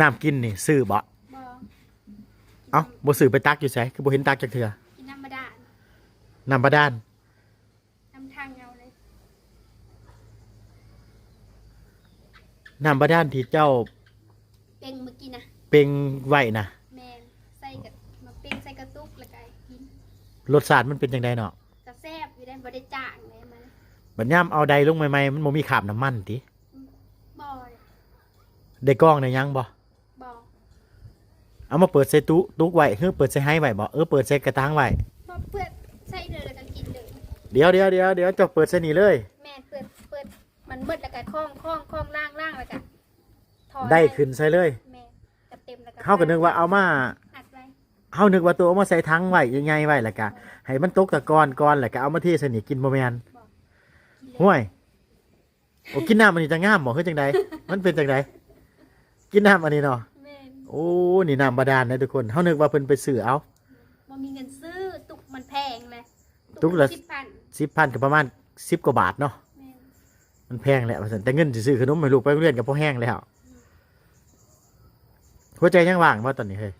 ນ້ຳກິນນີ້ຊື້ບໍ່? ບໍ່. ເອົ້າ ບໍ່ຊື້ໄປຕັກຢູ່ໃສ? ຄືບໍ່ເຫັນຕັກຈັກເທື່ອ? ກິນນ້ຳບາດານ. ນ້ຳບາດານ? ນ້ຳຖັງເອົາເລີຍ. ນ້ຳບາດານທີ່ເຈົ້າ ເປັ່ງເມື່ອກີ້ນະ. ເປັ່ງໄວ້ນະ? ແມ່ນ. ໃສ່ກະ ມາເປັ່ງໃສ່ກະຕຸກແລ້ວກະກິນ. ລົດຊາດມັນເປັນຈັ່ງໃດເນາະ? ກະແຊບຢູ່ເດ້ ບໍ່ໄດ້ຈ້າງເດ້ມັນ. ບັດຍາມເອົາໄດລົງໃໝ່ໆ ມັນບໍ່ມີຄາບນ້ຳມັນຕິ? ອືມ ບໍ່ເດ້. ໄດ້ກອງໄດ້ຫຍັງບໍ່? ບໍ່. ເອົາມາເປີດໃສ່ຕຸ ຕຸກໄວ້ ຫຼືເປີດໃສ່ໄຫໄວ້ບໍ່? ເອີ ເປີດໃສ່ກະຖາງໄວ້. ບໍ່ ເປີດໃສ່ເລີຍແລ້ວກໍກິນເລີຍ. ດຽວໆໆ ເຈົ້າເປີດໃສ່ນີ້ເລີຍ? ແມ່ນ. ເປີດ ເປີດມັນໝົດແລ້ວກໍຄ້ອງໆໆ ລ້າງໆ ແລ້ວກໍຖອນ ໄດ້ຂຶ້ນໃສ່ເລີຍ. ແມ່ນ. ກໍເຕັມແລ້ວກໍ ເຮົາກໍນຶກວ່າເອົາມາ ອັດໄວ້. ເຮົານຶກວ່າໂຕເອົາມາໃສ່ຖັງໄວ້ ໃຫຍ່ໆ ໄວ້ ແລ້ວກໍໃຫ້ມັນຕົກຕະກອນກ່ອນ ແລ້ວກໍເອົາມາເທໃສ່ນີ້ກິນ ບໍ່ແມ່ນ? ບໍ່. ຫ້ວຍ ໂອ້ ກິນນ້ຳອັນນີ້ຈະງາມບໍ່ ຄືຈັ່ງໃດ? ມັນເປັນຈັ່ງໃດ? ກິນນ້ຳອັນນີ້ເນາະ? ແມ່ນ. ໂອ້ ນີ້ນ້ຳບາດານເດ້ທຸກຄົນ. ເຮົານຶກວ່າເພິ່ນໄປຊື້ເອົາ. ບໍ່ມີເງິນຊື້ ຕຸກມັນແພງເລີຍ. ຕຸກລະ ຕຸກລະສິບພັນ ສິບພັນ ກໍປະມານສິບກວ່າບາດເນາະ. ແມ່ນ. ມັນແພງແຫຼະວ່າຊັ້ນ. ແຕ່ເງິນຊິຊື້ຂະໜົມໃຫ້ລູກໄປໂຮງຮຽນກໍພໍແຮງແລ້ວ. ອືມ. ຫົວໃຈຍັງວ່າງບໍ່ຕອນນີ້ເຮີ້ຍ?